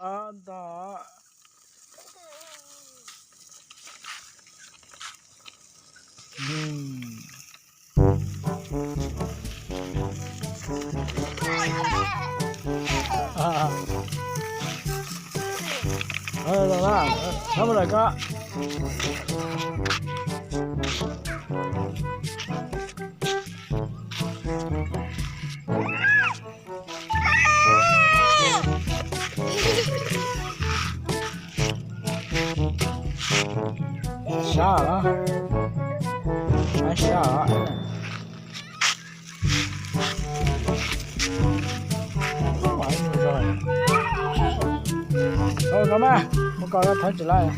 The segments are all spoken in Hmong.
Ntog. Thab mus lawm koj. Sab los, sab os. Ua no mas, mus kom thawb tsis lawm.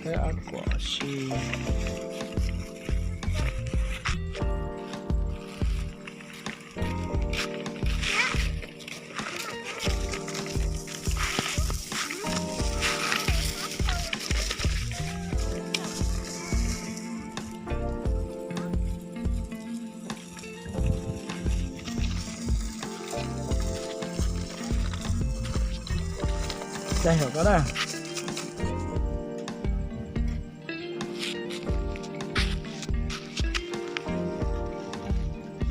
Thawb ob kuam si. Caij saum koj na.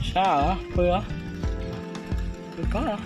Sab os, pw os. Pw koj os.